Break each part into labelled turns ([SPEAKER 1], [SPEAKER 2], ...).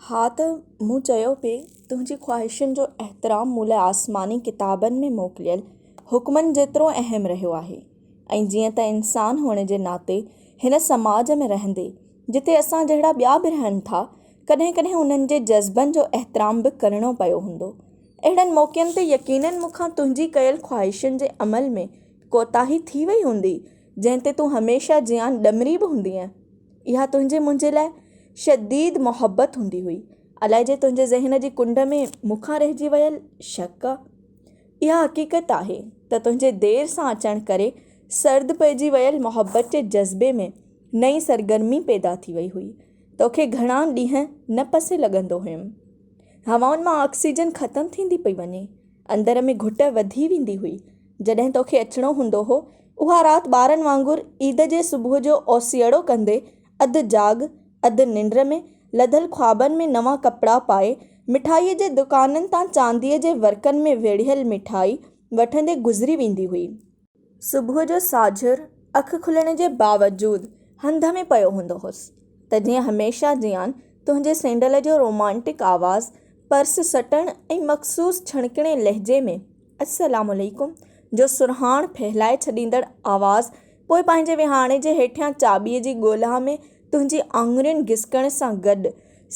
[SPEAKER 1] ها ته مون چيو پئي، تنهنجي خواهشن جو احترام مون لاء آسماني ڪتابن ۾ موڪليل حڪمن جيترو اهم رهيو آهي ۽ جيئن ته انسان هئڻ جي ناتي هن سماج ۾ رهندي جتي اسان جهڙا ٻيا به رهن ٿا، ڪڏهن ڪڏهن انهن جي جذبن جو احترام به ڪرڻو پيو هوندو. اهڙن موقعن تي يقينن مون کان تنهنجي ڪيل خواهشن جي عمل ۾ ڪوتاهي ٿي وئي هوندي، جنهن تي تون هميشه جيان ڏمري به هوندينء. اها تنهنجي منهنجي لاء شديد محبت هوندي هئي. الائجي تنهنجي ذهن جي ڪنڊ ۾ مون کان رهجي ويل شڪ. اها حقيقت آهي ته تنهنجي دير سان اچڻ ڪري سرد پئجي ويل محبت جي جذبي ۾ نئين سرگرمي پيدا ٿي وئي هئي. توکي گهڻا ڏينهن نه پسي لڳندو هيم. هوائن مان آڪسيجن ختم ٿيندي پئي وڃي. اندر ۾ گهٽ وڌي ويندي هئي. جڏهن توکي اچڻو هوندو هو، اها رات ٻارن وانگر عيد جي صبح جو اوسيئڙو ڪندي، اڌ جاڳ، اڌ ننڊ ۾ لڌل خوابن ۾ نوان ڪپڙا پائي، مٺائيء جي دڪانن تان چانديء جي ورقن ۾ ويڙهيل مٺائي وٺندي گذري ويندي هئي. صبح جو ساجهر اک کلڻ جي باوجود هنڌ ۾ پيو هوندو هوس ته جيئن هميشه جيان تنهنجي سينڊل جو رومانٽڪ آواز، پرس سٽڻ ۽ مخصوص ڇڻڪڻي لهجي ۾ السلام عليڪم جو سرهاڻ ڦهلائي ڇڏيندڙ آواز پوء پنهنجي ويهاڻي جي هيٺيان چاٻيء جي ڳولها ۾ تنهنجي آڱرين گسڪڻ سان گڏ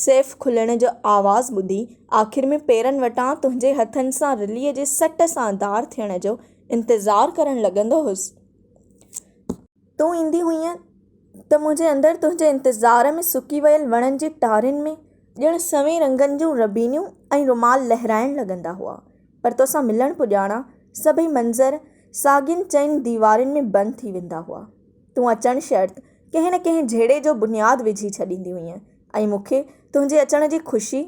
[SPEAKER 1] سيف کلڻ جو آواز ٻڌي آخر ۾ پيرن وٽان تنهنجي هٿن سان رليء جي سٽ سان ڌار ٿيڻ جو انتظار ڪرڻ لڳندو هوس. تون ايندي هئينء ته منهنجي اندر تنهنجي انتظار ۾ سڪي ويل وڻن جي ٽارين ۾ ڄڻ سوين رنگن جون ربينيون ۽ رومال لهرائڻ لڳندا هئا. پر توسان ملڻ پڄاڻان سڀئي منظر ساڳين چئن ديوارين ۾ بند ٿي ويندا هئا. تون اچڻ شرط ڪنهن نه ڪنهن جهيڙي جو بنياد وجهي ڇڏيندي هئينء ۽ مون کي تنهنجي اچڻ جي خوشي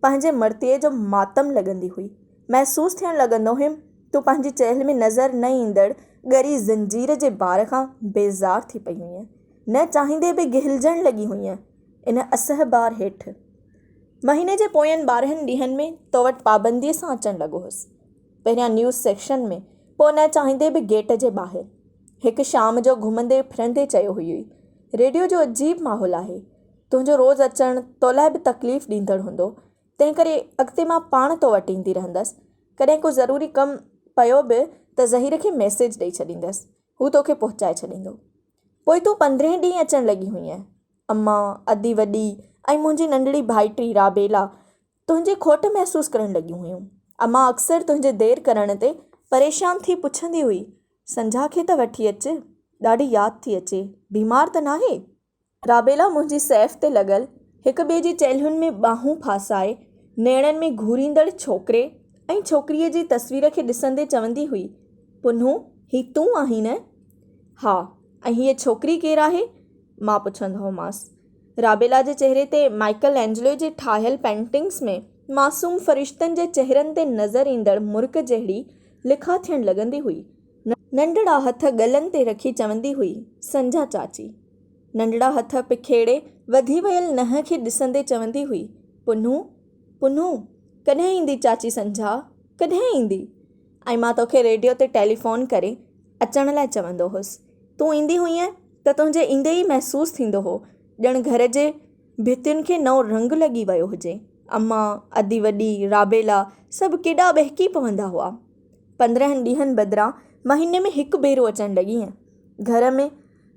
[SPEAKER 1] پنهنجي مرتيي جو ماتم لڳندي هئي. محسوس ٿيڻ لڳندو هيم تون پنهنجي چيلهه ۾ نظر نه ايندڙ ڳري زنجير جي بار کان بيزار ٿي پئي هئينء. نه چاهيندي به گهلجڻ لڳي هئينء ان اسهه بار هيٺ. مهيني جي پوين 12 ڏينهن ۾ تو وٽ پابنديء سان اچڻ لڳو هوس. پهريان نيوز سيڪشن ۾، پوء نه چاهيندي به گيٽ جي ٻاهر. هڪ شام جو گهمندي ڦرندي چيو هيئي، ريڊيو جو عجيب ماحول آهي. تنهنجو روز اچڻ تو لاء به تڪليف ڏيندڙ هوندو، تنهنڪري اڳتي مان پاڻ تو وٽ ايندي رهندس. ڪڏهن ڪو ضروري ڪم پيو به ته ظهير کي ميسيج ڏئي ڇڏيندس، هو توکي پهچائي ڇڏيندو. پوء تون پندرهين ڏينهن اچڻ لڳي هئينء. امان، ادي وڏي ۽ منهنجي ننڍڙي ڀائٽي رابيلا تنهنجي کوٽ محسوس ڪرڻ لڳيون هيون. امان اڪثر تنهنجي دير ڪرڻ تي پريشان ٿي پڇندي هئي، سنجها کي ته وٺي اچ، ڏاڍي ياد ٿي اچي، بيمار ته ناهي؟ رابيلا منهنجي سيف تي لڳل هڪ ٻئي جي چيلهين ۾ ٻانهون ڦاسائي نيڻن ۾ گهوريندڙ ڇوڪري ۽ ڇوڪريء جي تصوير کي ڏسندي چوندي هئي، پنهون، هي تون آهين نه؟ ها، ۽ هيء ڇوڪري ڪير آهي؟ مان پڇندو هومانس. رابيلا جي چهري تي مائيڪل اينجلو جي ٺاهيل پينٽنگس ۾ معصوم فرشتن جي چهرن تي نظر ايندڙ مرڪ جهڙي لکا ٿيڻ لڳندي هئي. ننڍڙا هٿ ڳلن تي رکي چوندي هئي، سنجها چاچي. ننڍڙا هٿ پکيڙي وڌي ويل ننهن کي ڏسندي چوندي هئي، پنهون، پنهون، ڪڏهن ايندي چاچي سنجها، ڪڏهن ايندي؟ ۽ مان توکي ريڊيو تي ٽيليفون ڪري اچڻ لاء چوندو هوس. تون ايندي هئينء ته تنهنجي ايندي ئي محسوس ٿيندو هو ڄڻ گهر جي ڀتين کي نئون رنگ لڳي ويو هجي. امان، ادي وڏي، رابيلا سڀ ڪيڏا ٻهڪي پوندا هئا. 15 ڏينهن بدران مهيني ۾ هڪ ڀيرو اچڻ لڳينء. گهر ۾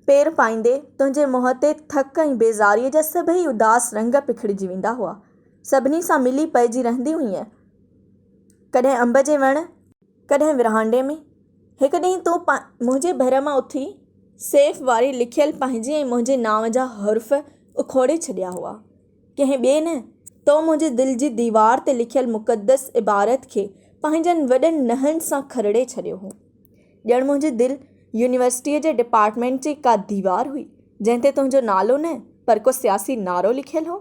[SPEAKER 1] پير پائيندي تنهنجي منهن تي ٿڪ ۽ بيزاريء جا سڀئي اداس رنگ پکڙجي ويندا هئا. سڀني سان ملي پئجي رهندي هئينء. ڪڏهن انب جي وڻ، ڪڏهن ورهانڊي ۾. هڪ ڏينهن تون منهنجي ڀر مان اٿي سيف واري لکيل پنهنجي ۽ منهنجي نانء جا حرف اکوڙي ڇڏيا هئا. ڪنهن ٻئي نه، تو منهنجي دل جي ديوار تي لکيل مقدس عبارت کي پنهنجن وڏن ننهن سان کرڙي ڇڏيو هو. ڄڻ منهنجي دل يونيورسٽيء جي ڊپارٽمينٽ جي ڪا ديوار هئي، جنهن تي تنهنجو نالو نه، پر ڪو سياسي نعرو لکيل هو.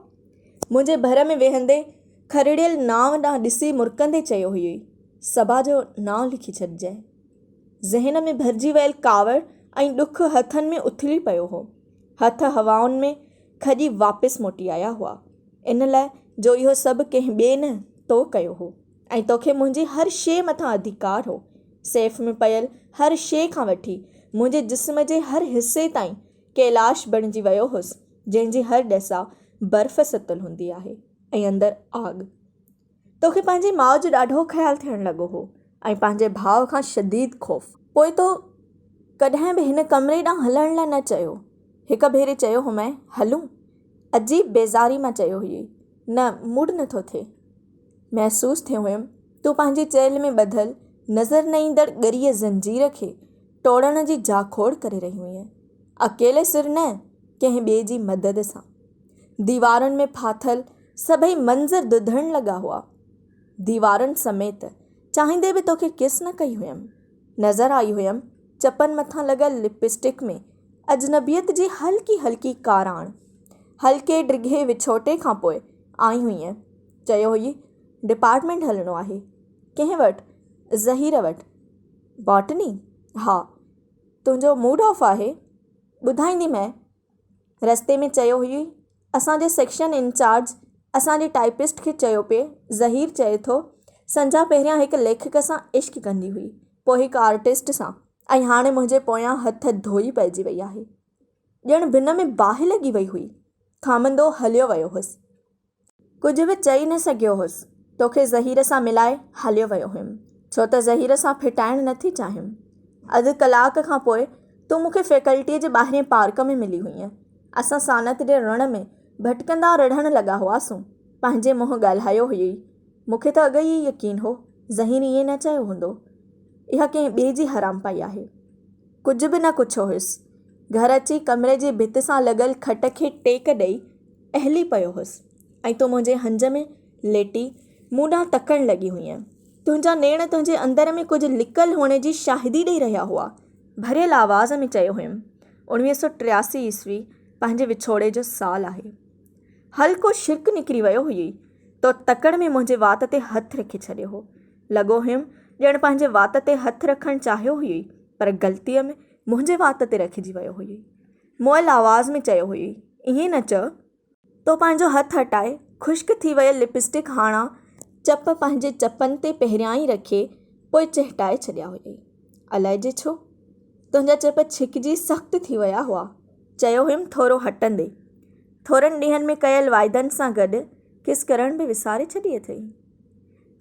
[SPEAKER 1] منهنجي ڀر ۾ ويهندي کرڙيل نانء ڏانهن ڏسي مرڪندي چيو هيئي، صبا جو نانء لکي ڇڏجانء. ذهن ۾ ڀرجي ويل ڪاوڙ ۽ ڏک هٿن ۾ اٿلي پيو هو. هٿ هوائن ۾ کڄي واپس موٽي آيا هئا. ان لاء جو اهو سڀ ڪنهن ٻئي نه تو ڪيو هو ۽ توکي منهنجي هر شيء مٿان اڌيڪار هو. سيف ۾ پيل هر شيء کان وٺي منهنجي جسم جي هر حصي تائين ڪيلاش بڻجي ويو هوس، جنهن جي هر ڏسا برف ستل هوندي آهي. ۽ اندر آڳ. توکي پنهنجي ماء جو ڏاڍو خيال ٿيڻ لڳو هو ۽ پنهنجي ڀاء کان شديد خوف. پوء تو ڪڏهن به هن ڪمري ڏانهن هلڻ لاء نه چيو. هڪ ڀيري چيو هومئي، هلون؟ عجيب بيزاري مان چيو هيئي، نه، موڊ نٿو ٿئي. محسوس ٿيو هيم، تون پنهنجي چيلهه ۾ ٻڌل نظر نه ايندڙ ڳريء زنجير کي ٽوڙڻ جي جاکوڙ ڪري رهي هئينء. اڪيلي سر نه، ڪنهن ٻئي جي مدد سان. ديوارن ۾ ڦاٿل سڀئي منظر ڌڌڻ لڳا هئا. ديوارن سميت، چاهيندي به توکي ڪس نه ڪئي هيم. نظر آئي هيم، چپن مٿان لڳل لپ اسٽڪ ۾ اجنبيت جي هلڪي هلڪي ڪاراڻ. هلڪي ڊگهي وڇوٽي کان پوء آئي هئينء. چيو هيئي، ڊپارٽمينٽ هلڻو آهي. ڪنهن وٽ؟ ظهير وٽ. باٽني؟ ها. تنهنجو موڊ آف آهي؟ ٻڌائينديمانء. رستي ۾ چيو هيئي، اسان جي سيڪشن انچارج اسان جي ٽائپسٽ کي چيو پئي، ظهير چئي ٿو، سنجها پهريان هڪ ليکڪ سان عشق ڪندي هئي، پوء هڪ آرٽسٽ سان ۽ هاڻي منهنجي پويان هٿ ڌوئي پئجي وئي آهي. ڄڻ بن ۾ باهه لڳي وئي هئي. کامندو هليو ويو هوس. ڪجهه به چئي نه سگهيو هوس. توکي ظهير سان ملائي هليو ويو هيم، ڇو ته ظهير سان ڦٽائڻ نه ٿي چاهيم. اڌ ڪلاڪ کان پوء تون مون کي فيڪلٽيء جي ٻاهرين پارڪ ۾ ملي هئينء. اسان سانت جي رڻ ۾ ڀٽڪندا رڙهڻ لڳا هئاسون. پنهنجي منهن ڳالهايو هيئي. مون کي ته اڳ ئي يقين هو، ظهير ائين نه چيو هوندو. اها ڪنهن ٻئي جي حرامپائي آهي. ڪجهه به نه ڪڇيو هيس. گهر اچي ڪمري جي ڀت سان لڳل کٽ کي ٽيڪ ڏئي اهلي پيو هوس ۽ تون منهنجي هنج ۾ ليٽي مون ڏانهن تڪڻ لڳي هئينء. تنهنجا نيڻ تنهنجي اندر ۾ ڪجهه لڪل هئڻ جي شاهدي ڏئي رهيا هئا. ڀريل آواز ۾ چيو هيم، 1983 عيسوي پنهنجي وڇوڙي جو سال آهي. هلڪو ڇرڪ نڪري ويو هيئي. تو تڪڙ ۾ منهنجي وات تي هٿ رکي ڇڏيو هو. لڳو هيم ڄڻ پنهنجي وات تي هٿ رکڻ چاهيو هيئي پر غلطيء ۾ منهنجي وات تي رکجي ويو هيئي. مئل آواز ۾ چيو هيئي، ائين نه چئه. تو پنهنجو هٿ هٽائي، خشڪ ٿي ويل لپسٽڪ هاڻا چپ پنهنجي چپن تي پهريائين رکي، پوء چهٽائي ڇڏيا هيئي. الائجي ڇو؟ تنهنجا چپ ڇڪجي سخت ٿي ويا هئا. چيو هيم ٿورو هٽندي. ٿورن ڏينهن ۾ ڪيل واعدن سان گڏ ڪس ڪرڻ به وساري ڇڏي اٿئي.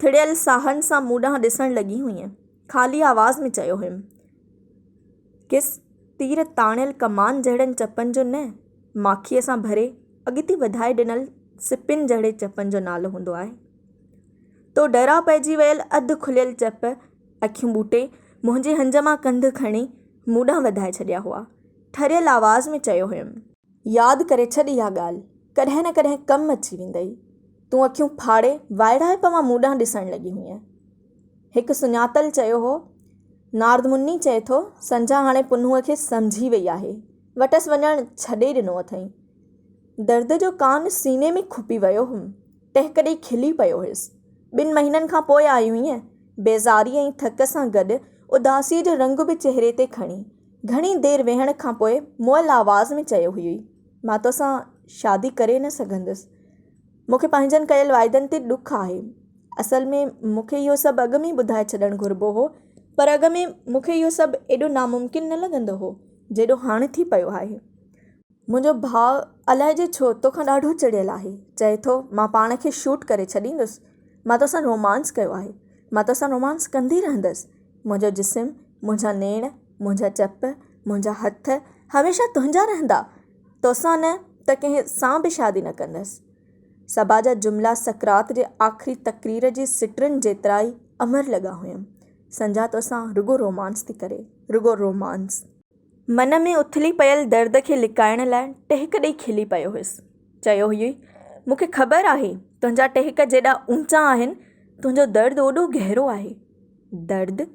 [SPEAKER 1] ٿڙيل ساهن سان مون ڏانهن ڏسڻ لڳي هئينء. خالي آواز ۾ چيو هيم. ڪس تير تاڻيل ڪمان جهڙن چپن جو نه، ماکيء سان ڀري اڳتي وڌائي ڏنل سپين جهڙي چپن جو نالو هوندو آهي. تو ڊرا پئجي ويل اڌ کليل چپ اکيون ٻوٽي منهنجي هنج مان ڪنڌ کڻي مون ڏانهن وڌائي ڇڏيا هئا. ٺريل آواز ۾ چيو هيم. ياد ڪري ڇڏ اها ڳالهه، ڪڏهن نه ڪڏهن ڪم اچي ويندئي. تون اکيون ڦاڙي وائڙائپ مان مون ڏانهن ڏسڻ لڳي هئينء. هڪ سڃاتل چيو هو، نارد مني چئي ٿو، سنجها هاڻي پنهونء کي سمجهي وئي آهي. وٽس وڃڻ ڇڏي ڏنو اٿئين. درد جو ڪان سيني ۾ کپي ويو هئم. ٽهڪ ڏئي کلي پيو هيس. ٻن مهينن کان پوء آئي هئينء. بيزاريء ۽ ٿڪ سان گڏ اداسيء جو رنگ به چهري تي کڻي، گهڻي دير ويهڻ کان پوء مئل آواز ۾ چيو هيئي، مان توسان شادي ڪري نه سگهندس. مون کي پنهنجن ڪيل واعدن تي ڏک آهي. اصل ۾ مون کي اهو سڀ اڳ ۾ ئي ٻڌائي ڇڏڻ گهربو هو، پر اڳ ۾ مون کي اهو سڀ ايڏو ناممڪن نه لڳندو هو، جيڏو هاڻ ٿي پيو آهي. منهنجو ڀاء الائجي ڇو توکان ڏاڍو چڙيل آهي. چئي ٿو، مان پاڻ کي شوٽ ڪري ڇڏيندس. مان توسان رومانس ڪيو آهي. مان توسان رومانس ڪندي رهندس. منهنجو جسم، منهنجا نيڻ، منهنجا چپ، منهنجا هٿ هميشه تنهنجا رهندا. توسان نه ته ڪنهن سان به شادي نه ڪندس. صبا جا جملا سقراط جي آخري تقرير جي سٽرن جيترا ئي امر لڳا هيم. سنجها توسان رڳو رومانس ٿي ڪري، رڳو رومانس. من ۾ اٿلي پيل درد کي لڪائڻ لاء ٽهڪ ڏئي کلي پيو هيس. چيو هيئي، مون کي خبر آهي، تنهنجا ٽهڪ جيڏا اونچا آهن، تنهنجو درد اوڏو گهرو آهي. درد؟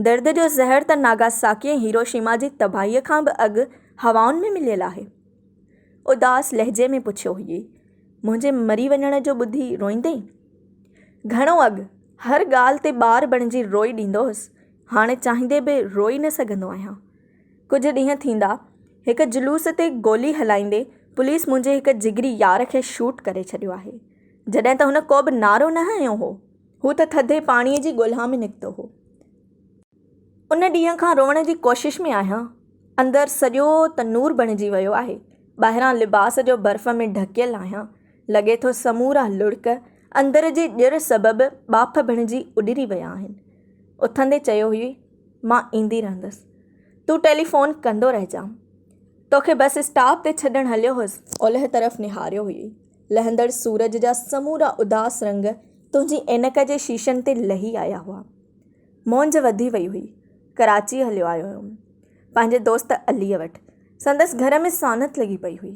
[SPEAKER 1] درد جو زهر ته ناگاساڪي ۽ هيروشيما جي تباهيء کان به اڳ هوائن ۾ مليل آهي. اداس لهجي ۾ پڇيو هيئي، منهنجي مري وڃڻ جو ٻڌي روئيندين؟ گهڻو اڳ هر ڳالهه تي ٻار بڻجي روئي ڏيندو هوس، هاڻي چاهيندي به روئي نه سگهندو آهيان. ڪجهه ڏينهن ٿيندا، هڪ جلوس تي گولي هلائيندي پوليس منهنجي هڪ جگري يار کي شوٽ ڪري ڇڏيو آهي. جڏهن ته هن ڪو به نعرو نه هنيو هو. هو ته ٿڌي پاڻيء جي ڳولها ۾ نڪتو هو. ان ڏينهن کان روئڻ جي ڪوشش ۾ آهيان. اندر سڄو تنور بڻجي ويو آهي. ٻاهران لباس جو برف ۾ ڍڪيل آهيان. لڳي ٿو سمورا لڙڪ اندر جي ڄر سبب ٻاڦ بڻجي اڏري ويا آهن. اٿندي چيو هئي، مان ايندي رهندس. تون ٽيليفون ڪندو رهجان. توکي بس اسٽاپ تي ڇڏڻ هليو هوس. اولهه طرف نهاريو هئي. لهندڙ سورج جا سمورا اداس رنگ تنهنجي عينڪ جي شيشن تي لهي آيا هئا. مونجهه وڌي وئي هئي. ڪراچيء هليو آيو هيم. پنهنجي دوست عليء وٽ. سندس گهر ۾ سانت لڳي پئي هئي.